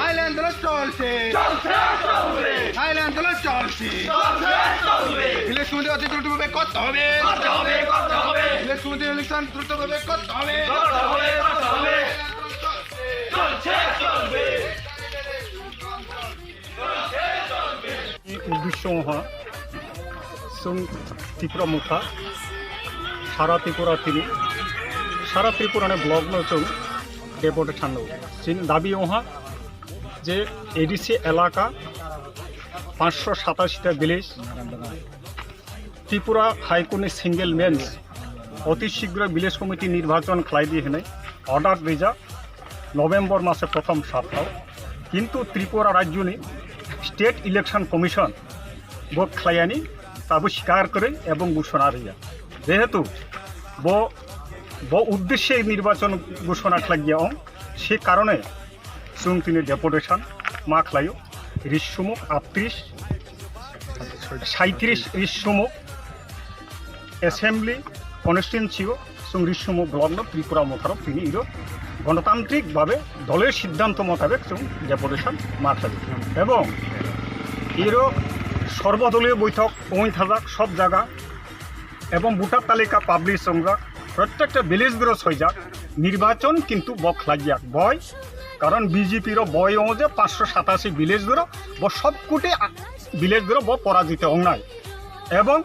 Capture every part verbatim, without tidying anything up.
আইন আন্দোলন চলছে। আইন আন্দোলন চলছে। বিলেসিং সমিতি অতি দ্রুতভাবে করতে হবে। বিলেসিং সমিতি ইলেকশন দ্রুতভাবে করতে হবে। Uddesyo wngkha chwng Tipra Motha sara Tripura tini, sara Tripura ni block no chwng deputation no. Chini dabi wngkha je A D C elaka pansho satasi ta village Tripura High Court ni single bench oti shigro village committee nirbachon khlai di hinwi order rijak November mase prothom saptao. Kintu Tripura rajyoni State Election Commission bo khlaiyani tabo sikar kwrwi ebong gusona riya. Jehetu bo, bo uddeshe nirbachon gusona khlaiya ong, se karone chwng tini deputation ma khlaio. Risumuk atris, saitris risumuk assembly constituency o chwng risumuk block no Tripura Motharo tini iro gonotantrik babe dole siddhanto motabek chwng deputation ma khlaio. Ebong iro sorbodoliyo boithok ongwi thajak sob jaga. Ebong voter talika publish wngjak, prottekta village doro soijak, nirbachon kintu bo khlaiya boi, karon B J P ro boi wngo je pansho satasi village doro, bo sob koti a-, village doro bo porazito wngnai. Ebong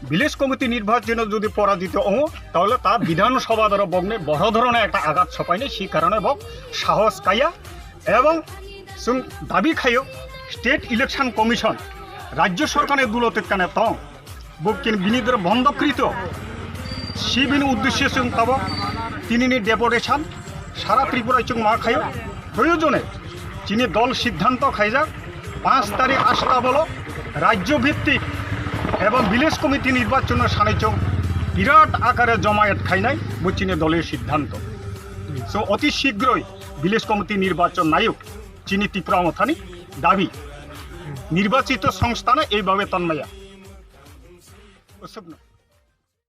village committee nirbachon jodi porazito wngo, tahole ta bidhan sabha doro bokne boro dhoroner ekta agat sopainai, se karone bok sahos kaiya. Ebong chwng dabi khaio, State Election Commission, rajyo sorkarni dulotitkane tong, bo kin bini doro bondokrito, sibini uddesye chwng tabok tinini deputation sara Tripura chwng ma khaio. Proyojone chini dol siddhanto khaijak, panch tarik ashta bolo rajyo bhittik ebong village committee nirbachon sanai chwng birat akare jomayat khainai, bo chini doliyo siddhanto. So oti shigroi village committee nirbachon nayuk chini Tipra Mothani dabi. Nirbachito songstha no ei babe tonmaya. Osokno.